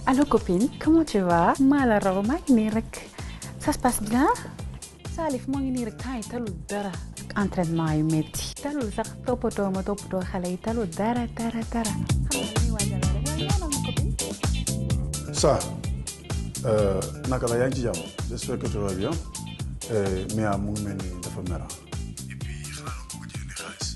Allô copine, comment tu vas? maa la raw maa ngi nii rek ça se passe bien. Salif moo ngi nii rek temps yi talul dara ak entraînement yu métti talul sax toppatoo xale yi talul dara xam nga li ñuy waajal rek waaye ñaanal ma copine. Ça, naka la yaa ngi ci jàmm j'espère que tu vas bien Mia mu ngi mel ni dafa mera. Et puis xanaa nga bëgg ci indi xaalis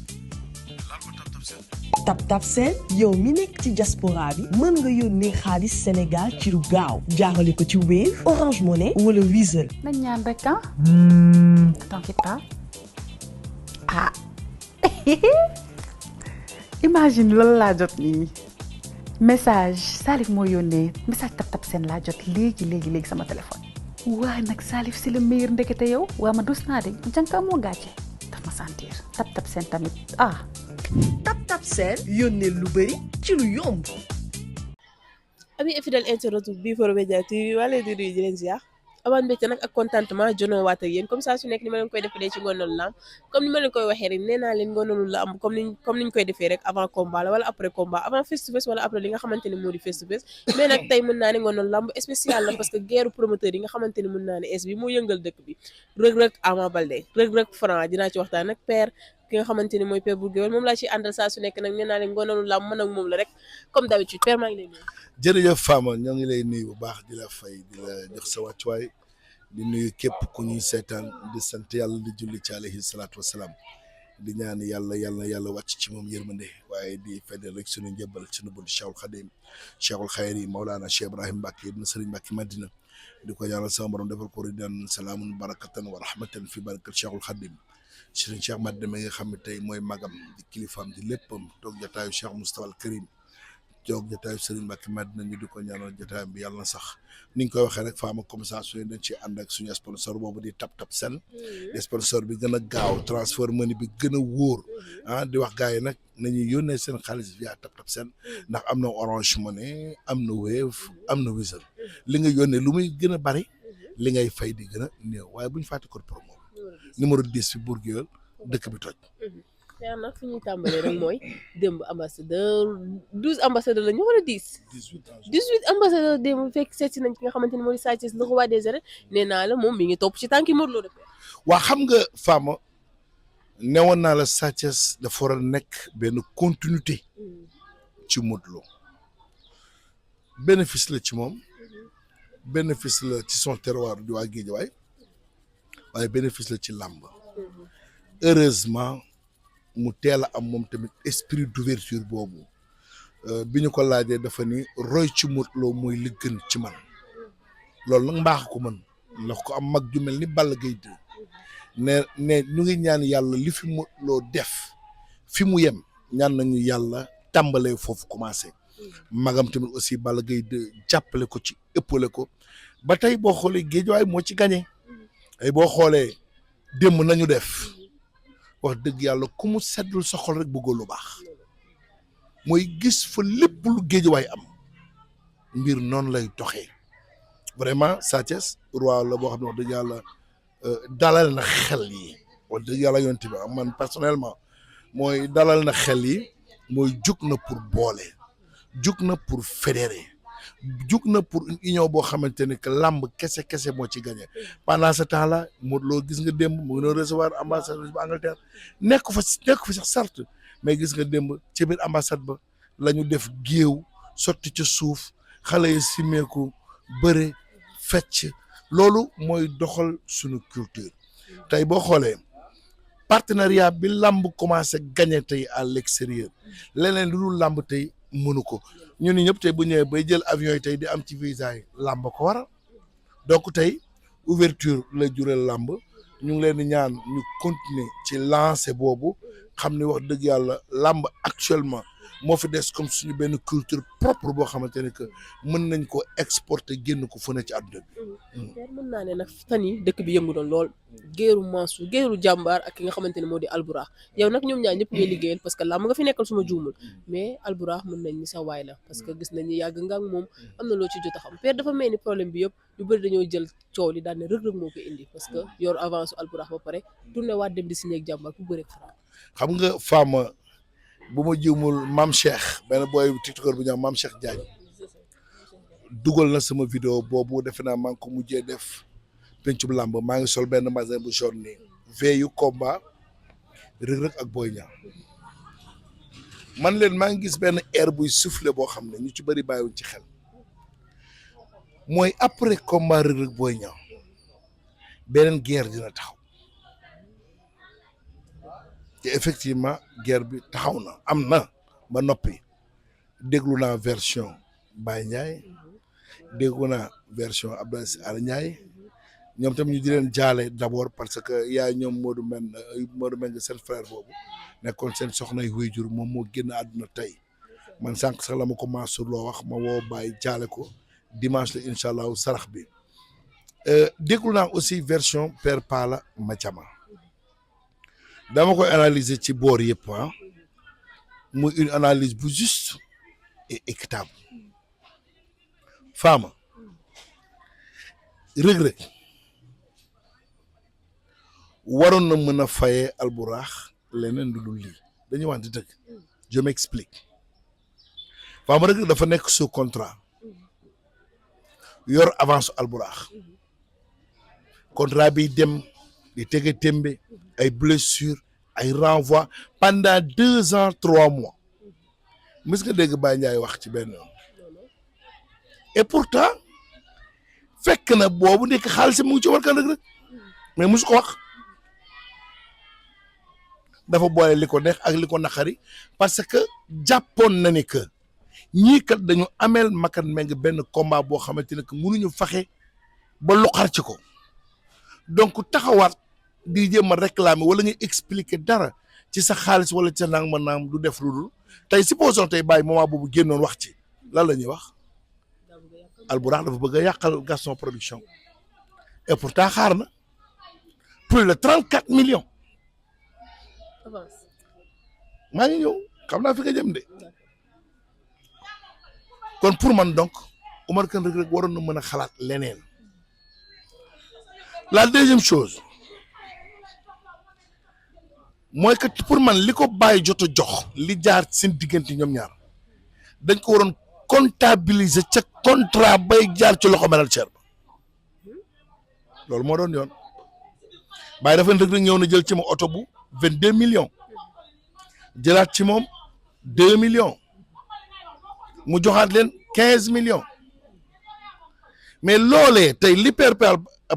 laal ko tap seen. TapTap Send yow mi nekk ci diaspora bi mën nga yónnee xaalis Sénégal ci lu gaaw jaarale ko ci Wave Orange Money wala Wizall. nañ ñaan rek ah. T'inquiète pas. ah imagine loolu laa jot nii message Salif moo yónnee message TapTap Send laa jot léegi sama téléphone. waa nag Salif c'est le meilleur ndekete yow waa ma dus naa de jànka moo gàcce daf ma sentir TapTap Send tamit TapTap Send yónnee lu bëri ci lu yomb. ami fidèle internaute bi Bprod Media TV wala di nuyu di leen ziar amaan mbégte nag ak contentement jonoo waat ak yéen comme ça su nekk ni ma leen koy defee ci Ngoonal Lamb comme ni ma leen koy waxee rek nee naa leen Ngoonal Lamb comme niñ koy defee rek avant combat la wala après combat avant face to face wala après li nga xamante ni moo di face to face mais nag tey mën naa ne Ngoonal Lamb spécial la parce que guerre promoteur yi nga xamante ni mën naa ne es bi moo yëngal dëkk bi Reug Ama Baldé Reug Franc dinaa ci waxtaan nag père ki nga xamante ni mooy père bu géwél moom laa ci àndal saa su nekk nag nee naa leen Ngoonal Lamb mën ak moom la rek comme d'habitude père maa ngi lay nuyu. jërëjëf Fama ñoo ngi lay nuyu bu baax di la fay di la jox sa wàccuwaay di nuyu képp ku ñuy seetaan di sant yàlla di julli ci alayhi salaatu wasalaam di ñaan yàlla wàcc ci moom yërmande waaye di feddal rek sunu njëbbal sunu bunt Cheikhul Khadim Cheikhul Khayri Maulana Cheikh Ibrahim Mbacke ibn Serigne Mbacke Madina di ko ñaanal sama borom defal ko ridan salaamun barakatan wa rahmatan fi barakat Cheikhul Khadim Serigne Cheikh Madina mi nga xam ne tey mooy magam di kilifaam di léppam toog jotaayu Cheikh Moustapha al Karim toog jotaayu Serigne Mbacke Madina ñu di ko ñaanal jotaayam bi yàlla na sax ni ñu koy waxee rek Fama comme ça suñu dañ ci ànd ak suñu sponsor boobu di TapTap Send sponsor bi gën a gaaw transfert money bi gën a wóor di wax gars yi nag nañuy yónnee seen xaalis via TapTap Send ndax am na Orange Money am na Wave am na Wizall li nga yónnee lu muy gën a bari li ngay fay di gën a néew waaye bu ñu fàtte code promo numéro 10 fi Bour Gueweul dëkk bi toj. yaa nag fi ñuy tàmbalee rek mooy démb ambassadeur 12 ambassadeur la ñu wala 10 18 ambassadeur démb fekk seet si nañ ki nga xamante ni moo di Sa Thiès le roi des arènes nee naa la moom mi ngi topp ci tànki Modou Lo defee waa xam nga Fama newoon naa la Sa Thiès dafa war a nekk benn continuité ci Modou Lo bénéfice la ci moom bénéfice la ci son terroir di waa Guédiawaye waaye bénéfice la ci làmb heureusement mu teel a am moom tamit esprit d'ouverture boobu bi ñu ko laajee dafa ni roy ci Modou Lo mooy li gën ci man loolu nag mbaax ko mën ndax ko am mag ju mel ni Balla Gaye 2 ne ñu ngi ñaan yàlla li fi Modou Lo def fi mu yem ñaan nañu yàlla tàmbalee foofu commencé magam tamit aussi Balla Gaye 2 jàppale ko ci ëppale ko ba tey boo xoolee Guédiawaye moo ci gagné tey boo xoolee démb nañu def wax dëgg yàlla ku mu seddul sa xol rek bëggoo lu baax mooy gis fa lépp lu Guédiawaye am mbir noonu lay doxee vraiment Sa Thiès roi la boo xam ne wax dëgg yàlla dalal na xel yi wax dëgg yàlla yonent bi man personnellement mooy dalal na xel yi mooy jug na pour boole jug na pour fédérer jug na pour une union boo xamante ne que làmb kese moo ci gagné pendant ce temps là Modou Lo gis nga démb mu ngi doon recevoir ambassadeur ba Angleterre nekk fa sax certes mais gis nga démb ci biir ambassade ba la ñu def géew sotti ca suuf xale yi simeeku bëre fecc loolu mooy doxal suñu culture tey boo xoolee partenariat bi làmb commencé gagné tey à l'extérieur leneen lu dul làmb tey mënu ko ñun ñëpp tey bu ñëwee bay jël avion yi tey di am ci visa yi làmb ko waral donc tey ouverture la jural làmb ñu ngi leen di ñaan ñu continuer ci lancer boobu xam ni wax dëgg yàlla làmb actuellement moo fi des comme suñu benn culture propre boo xamante ne que mën nañ ko exporter génn ko fu ne ci àdduna bi. mën naa ne nag fan yi dëkk bi yëngu doon lool géeru Mansour géeru jàmbaar ak ki nga xamante ne moo di Alburax yow nag ñoom ñaar ñëpp ngay liggéeyal parce que làmb nga fi nekkal suma juumul mais Alburax mën nañ ni sa waay la parce que gis nañ ni yàgg nga ak moom am na loo ci jot a xam père dafa mel ni problème bi yëpp ñu bëri dañoo jël coow li daal ne Reug Reug moo ko indi parce que yor avance Alburax ba pare tourné waat dem di signé ak jàmbaar ku bëre Franc xam nga Fama bu ma jiwmul Mame Cheikh benn booy tiktokeur bu ñëw Mame Cheikh Diagne dugal na sama vidéo boobu defe naa maa ngi ko mujjee def pencum làmb maa ngi sol benn magasin bu jaune nii veillu combat Reug Reug ak Boy Niang man leen maa ngi gis benn air buy soufflé boo xam ne ñu ci bëri bàyyiwuñ ci xel mooy après combat Reug Reug Boy Niang beneen guerre dina taxaw te effectivement guerre bi taxaw na am na ba noppi déglu naa version Baye Ndiaye déglu naa version Abdoulaye Sy Ndiaye ñoom tam ñu di leen jaale d'abord parce que yaay ñoom Modou Meng seen frère boobu nekkoon seen soxnay wéyjur moom moo génn àdduna tey man sànq sax la ma ko Mansour loo wax ma woo Baye jaale ko dimanche la incha allahu sarax bi déglu naa aussi version Père Pala Madiama dama koy analyser ci boor yëpp muy une analyse bu juste et équitable Fama Reug Reug waroon na mën a fayee Alburax leneen lu dul lii dañuy wax di dëgg je m'explique Fama Reug Reug dafa nekk sous contrat yor avance Alburax contrat bi dem di tege tembe ay blessures ay renvoi pendant 2 ans 3 mois mës nga dégg Baye Ndiaye wax ci benn et pourtant fekk na boobu nekk xaalis mu ngi ci war kan Reug Reug mais musu ko wax dafa boole li ko neex ak li ko naqari parce que jàppoon na ni que ñii kat dañu ameel Makan Meng benn combat boo xamante ne que mënuñu faxe ba luqar ci ko donc taxawaat di jéem a réclamer wala nga expliquer dara ci sa xaalis wala ci sa nang ma naam du def lu dul tey supposons tey bàyyi moment boobu génnoon wax ci lan la ñuy wax Alburax dafa bëgg a yàqal Gaston Production et pourtant xaar na plus de 34 millions maa ngi ñëw xam naa fi nga jëm de kon pour man donc Omar Kane Reug Reug waroon na mën a xalaat leneen la deuxième chose mooy que pour man li ko bàyyi jot a jox li jaar seen diggante ñoom ñaar dañ ko waroon comptabiliser ca contrat bay jaar ci loxo manager ba loolu moo doon yoon bàyyi dafa Reug Reug ñëw na jël ci ma oto bu 22 millions jëlaat ci moom 2 millions mu joxaat leen 15 millions mais loolee tey li Père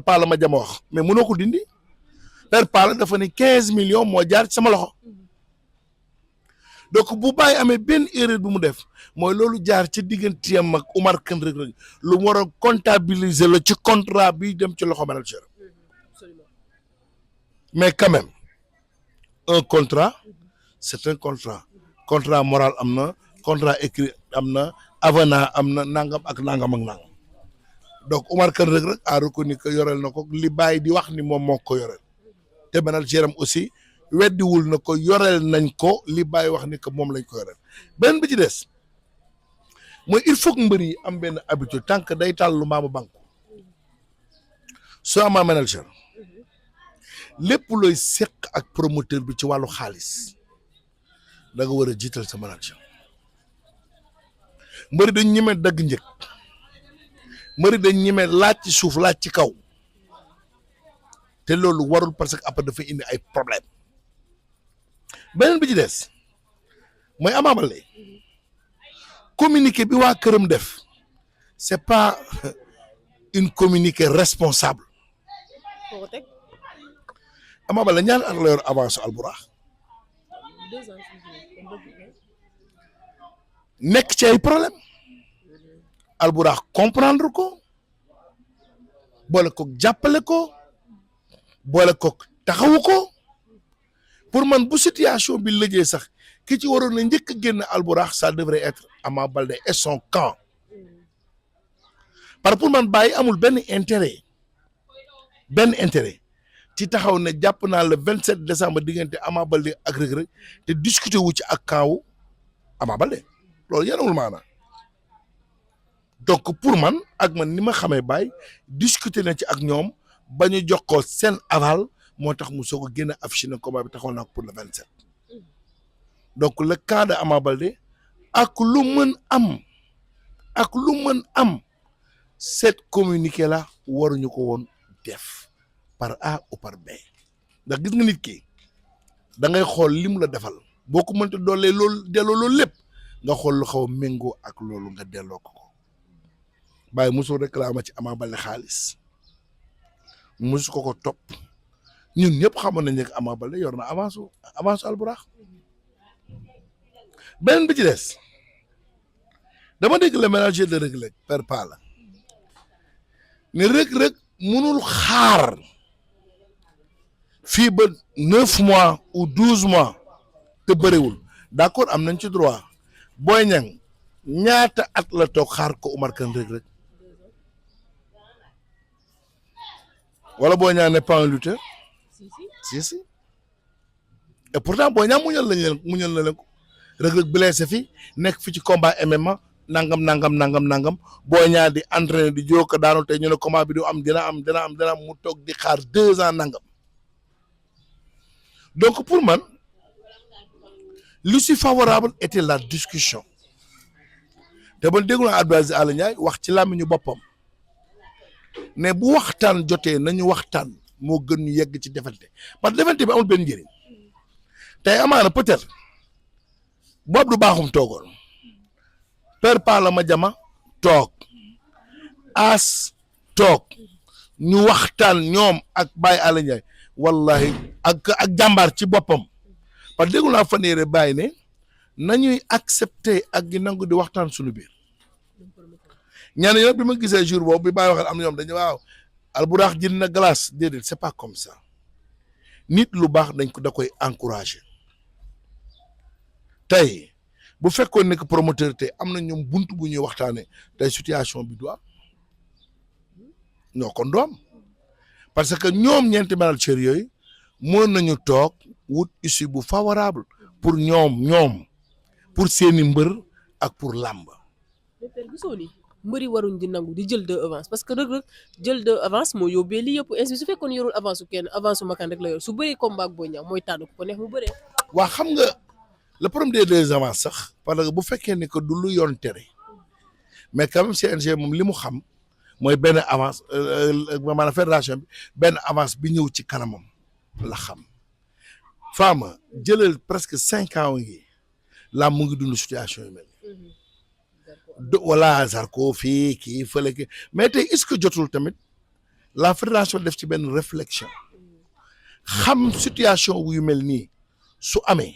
Pala Madiama wax mais mënoo ko dindi Père Pala dafa ne 15 millions moo jaar ci sama loxo donc bu bàyyi amee benn erreur bu mu def mooy loolu jaar ci digganteem ak Omar Kane Reug Reug lu mu war a comptabiliser la ci contrat bi dem ci loxo manager mais quand même un contrat c'est un contrat moral am na contrat écrit am na avenant am na nangam ak nangam ak nangam donc Omar Kane Reug Reug a reconnu que yoreel na ko li bàyyi di wax ni moom moo ko yoreel te manager am aussi weddiwul na ko yoreel nañ ko li bàyyi wax ni que moom lañ ko yoreel beneen bi ci des mooy il faut que mbër yi am benn habitude tant que day tàll lu maama banque soo amaa manager lépp looy seq ak promoteur bi ci wàllu xaalis da nga war a jiital sa manager mbëri dañ ñeme dagg njëg mbëri dañ ñeme laaj ci suuf laaj ci kaw te loolu warul parce que après dafa indi ay problème beneen bi ci des mooy Ama Baldé communiqué bi waa këram def c'est pas une communiqué responsable Ama Baldé ñaar at la yor avance Alburax nekk ci ay problème Alburax comprendre ko boole ko jàppale ko boole ko taxawu ko pour man bu situation bi lëjee sax ki ci waroon na njëkk a génn Alburax ça devrait être Ama Baldé et son camp par pour man bàyyi amul benn intérêt ci taxaw ne jàpp naa le 27 décembre diggante Ama Baldé ak Reug Reug te discuter wu ci ak camp wu Ama Baldé loolu yanawul maanaam donc pour man ak man ni ma xamee Baye discuter na ci ak ñoom ba ñu jox ko seen aval moo tax mu soog a génn affiché na combat bi taxawal naa ko pour le 27 donc le cas de Ama Baldé ak lu mën am cette communiqué là waruñu ko woon def par A ou par B ndax gis nga nit ki da ngay xool lim la defal boo ko mënta doolee loolu delloo loolu lépp nga xool lu xaw a méngoo ak loolu nga delloo ko bàyyi mosul réclamé ci Ama Baldé xaalis mosu ko topp ñun ñëpp xamoon nañ ne Ama Baldé yor na avance Albourakh beneen bi ci des dama dégg le manager de Reug Reug Père Palla ne Reug Reug mënul xaar fii ba 9 mois ou 12 mois te bëriwul d'accord am nañ ci droit Boy Niang ñaata at la toog xaar ko Oumar Kane Reug Reug wala Boy Niang n'est pas un lutteur si et pourtant Boy Niang muñal na leen ko Reug Reug blessé fi nekk fi ci combat MMA nangam Boy Niang di entraîné di jóg daanu te ñu ne combat bi du am dina am mu toog di xaar 2 ans nangam donc pour man lu si favorable était la discussion te man déglu naa Abdou Aziz Aly Ndiaye wax ci làmmiñu boppam ne bu waxtaan jotee nañu waxtaan moo gën ñu yegg ci defante parce que defante bi amul benn njëriñ tey amaana peut-être boobu du baaxum toogoon Père Palla Madiama toog As toog ñu waxtaan ñoom ak Baye Aly Ndiaye wallahi ak jàmbaar ci boppam parce que déglu naa fan yére Baye ne nañuy accepter ak gi nangu di waxtaan suñu biir ñaan ñi nag bi ma gisee jour boobu bi Baye waxal am na ñoom dañu waaw Albourakh jënd na glace déedéet c'est pas comme ça nit lu baax dañ ko da koy encourager tey bu fekkoon ne que promoteur tey am na ñoom buntu bu ñuy waxtaanee tey situation bi du am non kon du am parce que ñoom ñeenti manager yooyu mën nañu toog wut issue bu favorable pour ñoom pour seeni mbër ak pour làmb. gisoo ni mbëri waruñ di nangu di jël 2 avance parce que Reug Reug jël 2 avance moo yóbbee li yëpp ainsi su fekkoon yorul avance su kenn avance su Makan rek la yor su bëree combat ak Boy Niang mooy tànn ko neex mu bëree. waa xam nga le problème des 2 avances sax parce que bu fekkee ne que du lu yoon tere mais quand même CNG moom li mu xam mooy benn avance maanaam fédération bi benn avance bi ñëw ci kanamam la xam Fama jëlal presque 5 ans yi la mu ngi dund situation yu mel wala Zarko fii kii fële kii mais tey est-ce que jotul tamit la fédération def ci benn réflexion xam situation yu mel nii su amee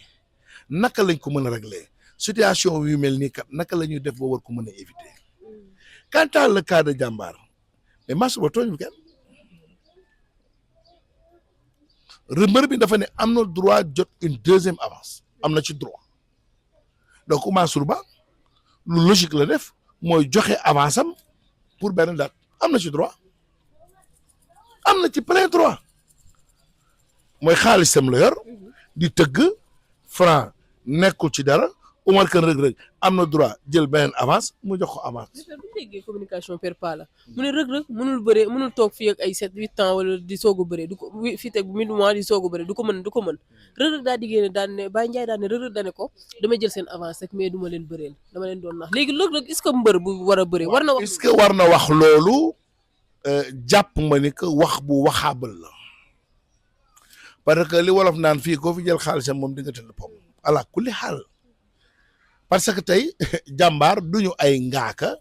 naka lañ ko mën a régler situation yu mel nii kat naka la ñuy def ba war ko mën a éviter quant à le cas de Jàmbaar mais match ba tooñ bi kenn mbër bi dafa ne am na droit jot une 2e avance am na ci droit donc Mansour Ba lu logique la def mooy joxe avance am pour benn date am na ci droit am na ci plein droit mooy xaalisam la yor di tëgg Franc nekkul ci dara Oumar Kane Reug Reug am na droit jël beneen avance mu jox ko avance. bu déggee communication Père Palla mu ne Reug Reug mënul toog fii ak ay 7-8 ans wala di soog a bëree du ko fii teg 1000 mois di soog a bëree du ko mën Reug Reug daa diggée ne daan ne Baye Ndiaye daan ne Reug Reug daan ne ko damay jël seen avance rek mais du ma leen bëreel dama leen doon nax léegi Reug Reug est-ce que mbër bu war a bëree war na wax. est-ce que war na wax loolu jàpp ma ni que wax bu waxaabal la parce que li wolof naan fii koo fi jël xaalisam moom di nga tëdd pom ala kulli xaal parce que tey Jàmbaar duñu ay ngaaka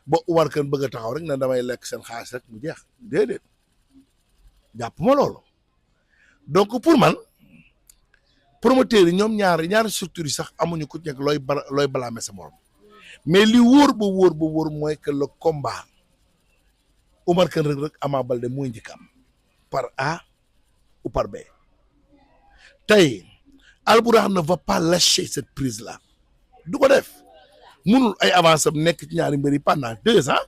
ba Oumar Kane bëgg a taxaw rek na damay lekk seen xaalis rek mu jeex déedéet jàpp ma loolu donc pour man promoteurs yi ñoom ñaari structures yi sax amuñu ku nekk looy balaame sa morom mais li wóor ba wóor mooy que le combat Oumar Kane Reug Reug Ama Baldé mooy njëkk am par A ou par B tey Albourakh ne va pas lâcher cette prise là du ko def munul ay avance am nekk ci ñaari mbër yi pendant 2 ans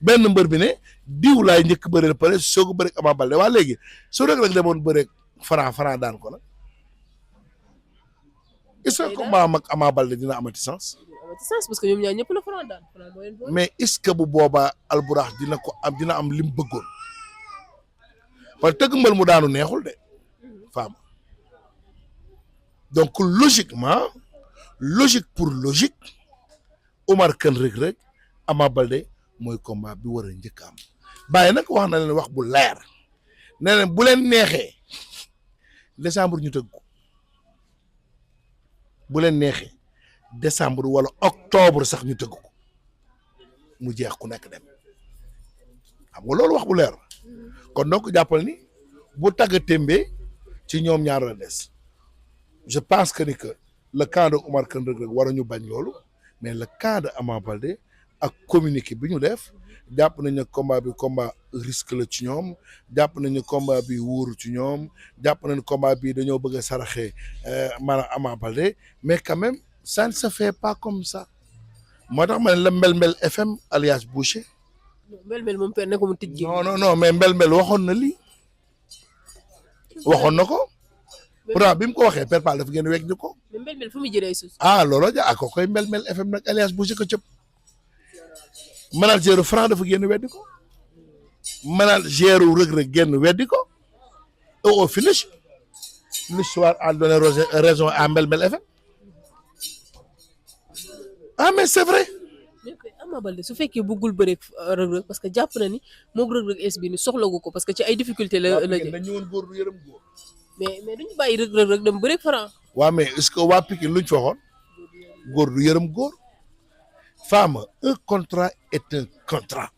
benn mbër bi ne diw laay njëkk bëreel pare soo ko bëreeg Ama Baldé waa léegi soo Reug Reug demoon bëreeg Franc daan ko nag est-ce que combat am ak Ama Baldé dina amati sens. parce que ñoom ñaar ñëpp la Franc daan mais est-ce que bu boobaa Albourakh dina am lim bëggoon parce que tëgg mbal mu daanu neexul de femme donc logique pour logique Oumar Kane Reug Reug Ama Baldé mooy combat bi war a njëkk am Baye nag wax na leen wax bu leer nee leen bu leen neexee décembre ñu tëgg ko bu leen neexee décembre wala octobre sax ñu tëgg ko mu jeex ku nekk dem xam nga loolu wax bu leer kon donc jàppal ni bu tagga témbee ci ñoom ñaar la des je pense que ni que le camp de Omar Kane Reug Reug war ñu bañ loolu mais le camp de Ama Baldé ak communiqué bi ñu def jàpp nañ ne combat bi combat risque la ci ñoom jàpp nañ ne combat bi wóoru ci ñoom jàpp nañ ne combat bi dañoo bëgg a saraxee maanaam Ama Baldé mais quand même ça ne se fait pas comme ça moo tax ma ne la Mbel FM alias Boucher. Mbel moom per ne ko mu tijji. non mais Mbel waxoon na lii waxoon na ko pourtant bi mu ko waxee Père Pal dafa gën a wegg ko. mais Mbel fu muy jëlee suuf. looloo ja ko koy Mbel FM nag alias Boucher ko cëpp manager Franc dafa génn weddi ko manager Reug Reug génn weddi ko et au finish l'histoire a donné raison à Mbel FM mais c'est vrai. mais Ama Baldé su fekkee bëggul bëre Reug Reug parce que jàpp na ni moom Reug Reug es bi ni soxlagu ko parce que ci ay difficulté la jël dañu woon góor du yërëm góor. mais duñu bàyyi Reug Reug dem bëre Franc. waaw mais est-ce que waa Pikine luñ fa waxoon góor du yërëm góor. Femme, un contrat est un contrat.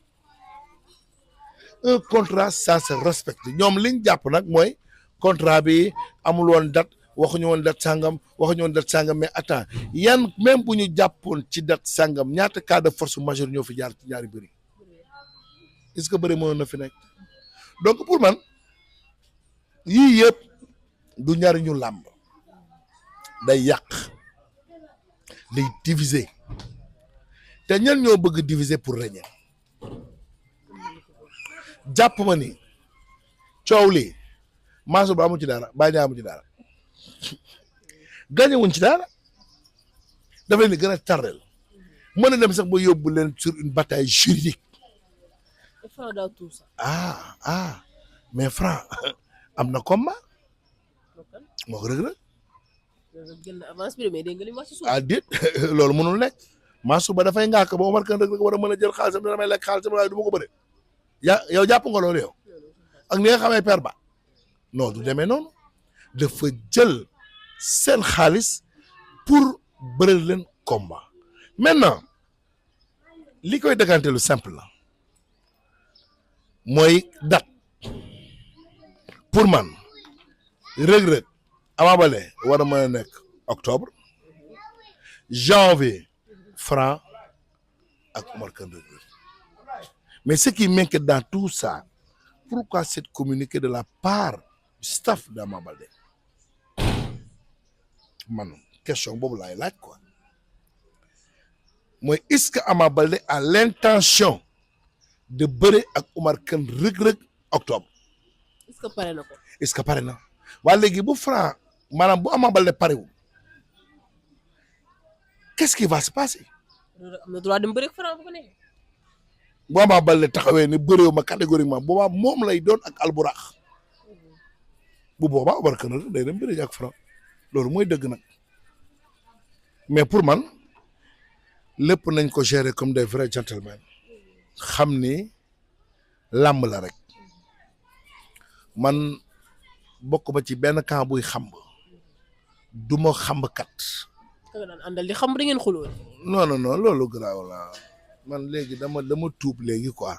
Un contrat, ça se respecte. ñoom liñ jàpp nag mooy contrat bi amul woon date waxuñu woon date sangam mais attends yan même bu ñu jàppoon ci date sangam ñaata cas de force majeure ñoo fi jaar ci ñaari bëri est-ce que bëri mënoon na fi nekk donc pour man yii yëpp du ñariñu làmb day yàq day diviser. te ñan ñoo bëgg diviser pour régner jàpp ma ni coow lii Mansour Ba amu ci dara Baye Niang amu ci dara gagné wuñ ci dara dafay ni gën a tardel mën a dem sax ba yóbbu leen sur une bataille juridique. Mais Franc am na combat moo ko Reug Reug jël na avance bi mais dégg nga li mu wax ci suuf. déet loolu mënul nekk. Mansour Ba dafay ngàkk ba Omar Kane Reug Reug war a mën a jël xaalisam damay lekk xaalisam waaye du ma ko bëre yow jàpp nga loolu yow ak ni nga xamee Père Ba non du demee noonu dafa jël seen xaalis pour bëre leen combat maintenant li koy dëggante lu simple la mooy date pour man Reug Reug Ama Baldé war a mën a nekk octobre janvier. Franc ak Omar Kane Reug Reug mais ce qui m'inquiète dans tout ça pourquoi cette communiqué de la part du staff d'Ama Baldé man question boobu laay laaj quoi mooy est-ce que Ama Baldé a l'intention de bëre ak Omar Kane Reug Reug octobre. est-ce que pare na ko. est-ce que pare na waaye léegi bu Franc maanaam bu Ama Baldé parewul qu'est-ce qui va se passer. am na droit dem bëre ak Franc bu ko neexee. bu Ama Baldé taxawee ne bëreewu ma catégoriquement boobaa moom lay doon ak alburax bu boobaa Omar Kane Reug day dem bëre ak Franc loolu mooy dëgg nag mais pour man lépp nañ ko gérer comme des vrais gentlemen xam ni làmb la rek man bokk ba ci benn camp buy xamb du ma xambkat. da nga daan àndal di xam da ngeen xuloo. non loolu garaaw la man léegi dama tuub léegi quoi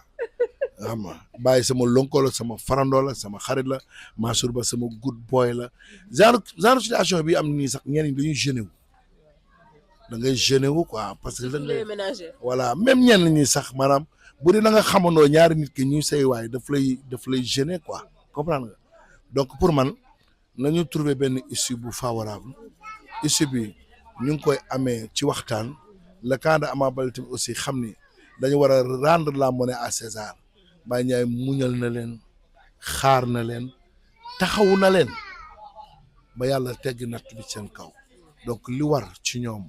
xam nga bàyyi sama lonko la sama farandoo la sama xarit la Mansour Ba sama good boy la genre situation bi am nii sax ñenn ñi dañuy gêné wu da ngay gêné wu quoi parce que da ngay voilà même ñenn ñi sax maanaam bu dee da nga xamandoo ñaari nit ki ñuy say waay daf lay gêné quoi comprendre nga donc pour man nañu trouver benn issue bu favorable issue bi ñu ngi koy amee ci waxtaan. Le cas de Ama Baldé aussi xam ni dañu war a rendre la monnaie à César Baye Ndiaye muñal na leen xaar na leen taxawu na leen ba yàlla tegg natt bi seen kaw donc li war ci ñoom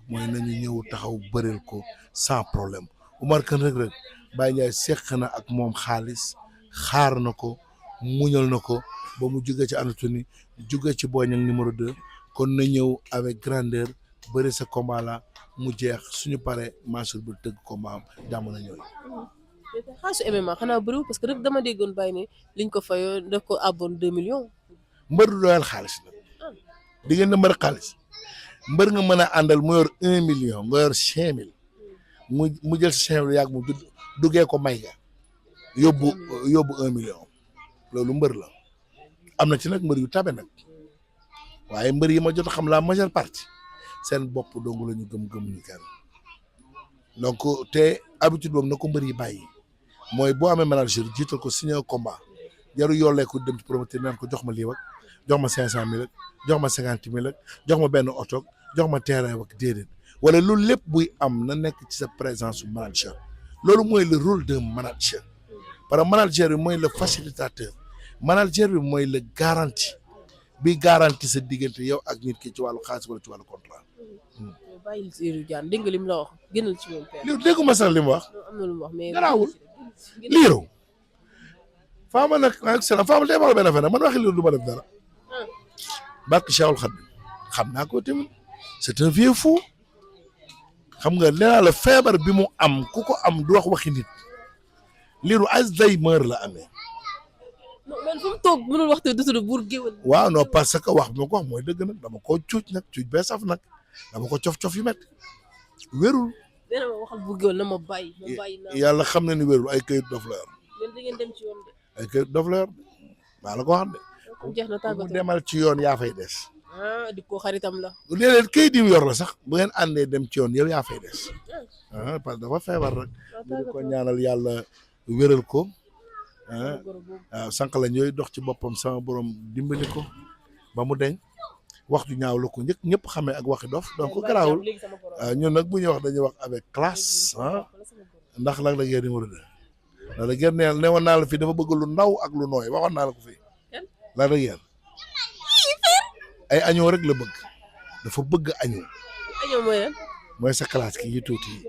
mooy nañu ñëw taxaw bëreel ko sans problème Omar Kane Reug Reug Baye Ndiaye seq na ak moom xaalis xaar na ko muñal na ko ba mu jóge ci Anthony jóge ci Boy Niang numéro 2 kon na ñëw avec grandeur bëri sa combat la mu jeex suñu paree Mansour bu tëgg combat am jamono ñooy. xaalisu MMA xanaa bëriwul parce que rek dama déggoon bàyyi ne liñ ko fayoo def ko abon 2 millions. mbër du doyal xaalis nag diggante mbër xaalis mbër nga mën a àndal mu yor 1 million nga yor 5000 mu jël si 5000 yàgg mu duggee ko may ga yóbbu 1 million loolu mbër la am na ci nag mbër yu tabe nag waaye mbër yi ma jot a xam la majeure partie seen bopp dong la ñu gëm-gëmuñu kenn donc te habitude boobu na ko mbër yi bàyyi mooy boo amee manager jiital ko signé un combat jaru yoolee ko dem ci promoteur naan ko jox ma lii ak jox ma 500000 ak jox ma 50000 ak jox ma benn oto jox ma terrain ak déedéet wala loolu lépp buy am na nekk ci sa présence su manager loolu mooy le rôle d'un manager parce que manager bi mooy le facilitateur manager bi mooy le garanti bi garanti sa diggante yow ak nit ki ci wàllu xaalis wala ci wàllu contrat. bàyyil Lirou Diane dégg nga lim la wax gënal ci moom père. Lirou dégguma sax li mu wax. am na lu mu wax mais. garaawul Lirou. Fama nag excellent Fama tey ma la benn affaire man waxi Lirou du ma def dara. barke Cheikhul Khadim xam naa ko tamit c'est un vieux fou. xam nga nee naa la feebar bi mu am ku ko am du wax waxi nit Lirou Alzheimer la amee. non man fu mu toog mënul wax te du tudd buur géwël. waaw non parce que wax bi ma ko wax mooy dëgg nag dama koo cuuc nag cuuc bee saf nag dama ko cof-cof yu métti wérul. nee na ma waxal buur géwël na ma bàyyi. naa yàlla xam na ni wérul ay këyit dof la yor. yéen da ngeen dem ci yoon de. ay këyit dof la yor maa la ko wax de. comme jeex na mu tàggatoo demal ci yoon yaa fay des. di ko xaritam la. léeg-léeg këyit yi mu yor la sax bu ngeen àndee dem ci yoon yow yaa fay des. parce que dafa feebar rek. di ko ñaanal yàlla wéral ko. waaw sànq la ñooy dox ci boppam sama borom dimbali ko ba mu deñ wax ju ñaaw la ko ñëpp xamee ak waxi dof donc garaawul ñun nag bu ñuy wax dañuy wax avec classe ndax Lac de Guiers numéro 2 Lac de Guiers ne woon naa la fii dafa bëgg lu ndaw ak lu nooy waxoon naa la ko fii Lac de Guiers ay añoo rek la bëgg dafa bëgg añoo añoo mooy lan mooy sa classe ki yi tuuti yi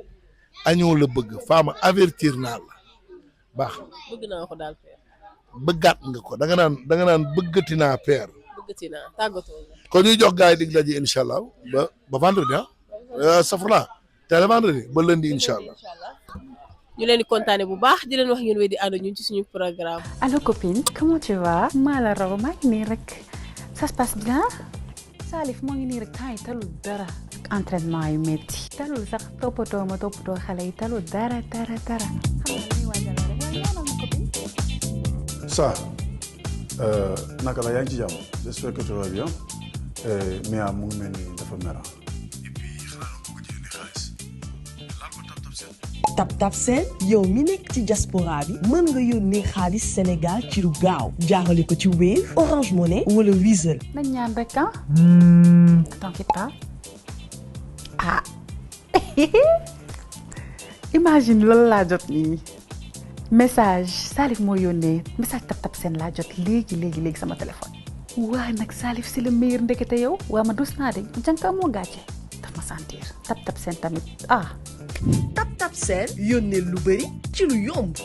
añoo la bëgg Fama avertir naa la baax bëgg naa ko daal père. bëggaat nga ko da nga naan bëggati naa père. bëggati naa tàggatoo la. kon ñuy jox gars yi dig daje incha allah ba vendredi safra tey vendredi ba lundi incha allah. ñu leen di kontaane bu baax di leen wax ngeen wéy di ànd ñun ci suñu programme. Allô copine, comment tu vas? maa la raw maa ngi nii rek ça se passe bien. Salif moo ngi nii rek temps yi talul dara ak entraînement yu métti talul sax toppatoo xale yi talul dara. xam nga li ñuy waajal rek waaye ñaanal ma copine. Ça naka la yaa ngi ci jàmm j'espère que tu vas bien Mia mu ngi mel ni dafa mera et puis xanaa la bëgg ci indi xaalis laal ko tap seen. TapTap Send yow mi nekk ci diaspora bi mën nga yónnee xaalis Sénégal ci lu gaaw jaarale ko ci Wave Orange Money wala Wizall. nañ ñaan rek t'inquiète pas ah imagine loolu laa jot nii message Salif moo yónnee message TapTap Send laa jot léegi sama téléphone. waa nag Salif c'est le meilleur ndekete yow waa ma dus naa de jànka moo gàcce daf ma sentir TapTap Send tamit ah. TapTap Send yónnee lu bëri ci lu yomb.